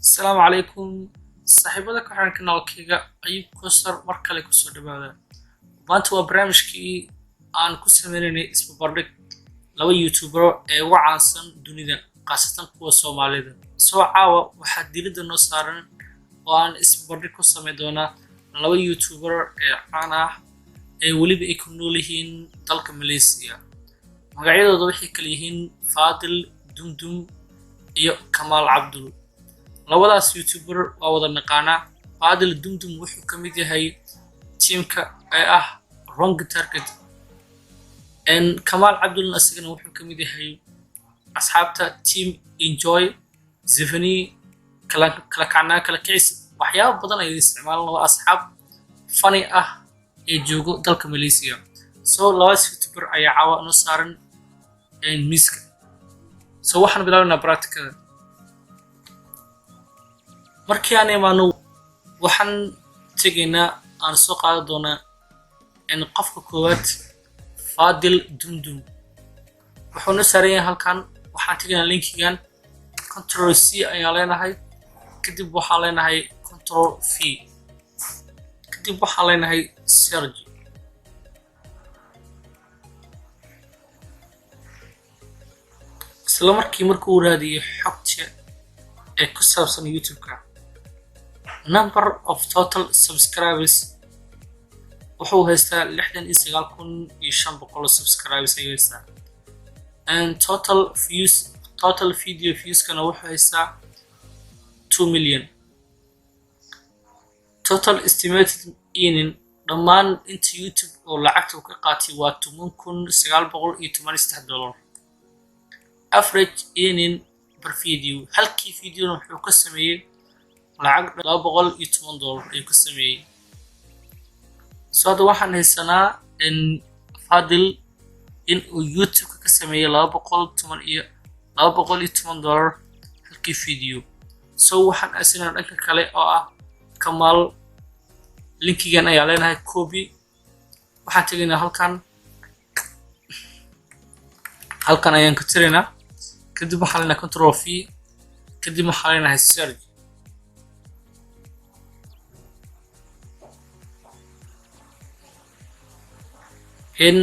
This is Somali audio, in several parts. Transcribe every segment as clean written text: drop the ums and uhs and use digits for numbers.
Asalaamu calaykum saaxiibada ku xiran kanaalkayga Ayub Kosar, mar kale kusoo dhawaada. Maanta waa barnaamijkii aan ku sameynaynay isbarbardhig laba YouTuber ee ugu caansan dunida, khaasatan kuwa Soomaalida. Soo caawa waxaa diiradda noo saaran oo aan isbarbardhig ku sameyn doonaa laba YouTuber ee caan ah ee weliba ay ku nool yihiin dalka Malaysia. Magacyadooda waxay kala yihiin Faadil Dumdum iyo Kamaal Cabdul. Labadaas YouTuber waa wada naqaanaa. Faadil Dumdum wuxuu ka mid yahay tiimka ee ah Wrong Target. Kamaal Cabdulna isagana wuxuu ka mid yahay asxaabta Team Enjoy Zivani, kala kala kacnaa, kala kicis, waxyaabo badan ayay isticmaalaan. Waa asxaab funny ah ee joogo dalka Malaysia. So labadaas YouTuber ayaa caawa noo saaran miiska. So waxaan bilaabaynaa practicada. Markii aan imaano, waxaan tegaynaa, aan soo qaadan doonaa in qofka koowaad, Faadil Dumdum, wuxuu noo saaran yahay halkan. Waxaan tegaynaa linkigan, Control C ayaan leenahay, kadib waxaan leenahay Control V, kadib waxaan leenahay search. Isla markii markuu raadiyey xogta ee ku saabsan YouTube-ka, number of total subscribers wuxuu haystaa 69,500 subscribers ayuu haystaa. And total views, total video viewskana wuxuu haystaa 2 million. Total estimated earning, dhammaan inta YouTube oo lacagta uu ka qaatay, waa $10,913. Average earning per video, halkii videona wuxuu ka sameeyey lacag $210 ayuu ka sameeyey. So hadda waxaan haysanaa in Fadil in uu YouTube-ka ka sameeyey laba boqol toban iyo $210 halkii video. So waxaan haysanaa dhanka kale oo ah Kamaal. Linkigan ayaa leenahay copy, waxaan tegaynaa halkan, halkan ayaan ka tiraynaa, kadib waxaan leenahay Control V, kadib waxaan leenahay search.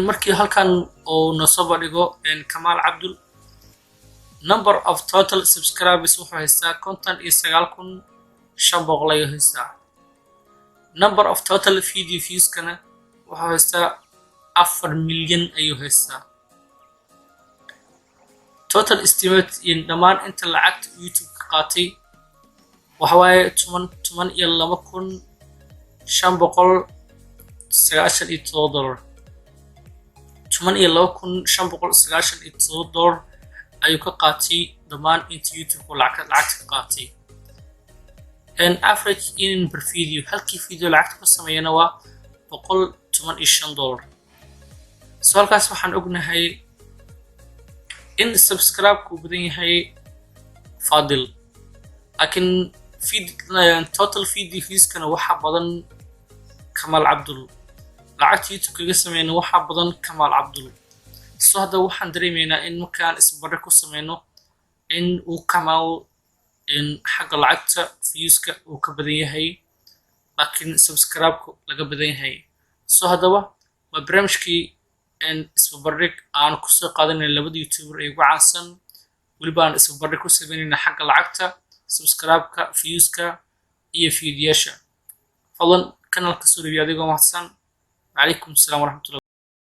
Markii halkan uu nasoo bandhigo Kamaal Cabdul, number of total subscribers wuxuu haystaa 59,500 ayuu haystaa. Number of total video viewskana wuxuu haystaa 4 milyan ayuu haystaa. Total estimate in dhammaan inta lacagta YouTube ka qaatay waxa waaye $12,597. $12,597 ayuu ka qaatay dhammaan inta YouTube lacagta ka qaatay. Average in per video, halkii video lacagta ku sameeyana, waa $115. So halkaas waxaan ognahay in subscribe-ku badan yahay Fadil, laakiin total video viewskana waxaa badan Kamaal Cabdul, lacagta YouTube kaga sameyna waxaa badan Kamaal Cabdul. So hadda waxaan dareemaynaa in markaan isbarbardhig ku sameyno in uu Kamaal in xagga lacagta viewska uu ka badan yahay, laakiin subscribe-ku laga badan yahay. So haddaba waa barnaamijkii isbarbardhig aan kusoo qaadanay labada YouTuber ee ugu caansan, weliba aan isbarbardhig ku sameynayna xagga lacagta, subscribe-ka, viewska iyo fiidiyaasha. Fadlan kanalka soo dhawiya adigoo mahadsan. Calaykum asalaam waraxmatullah.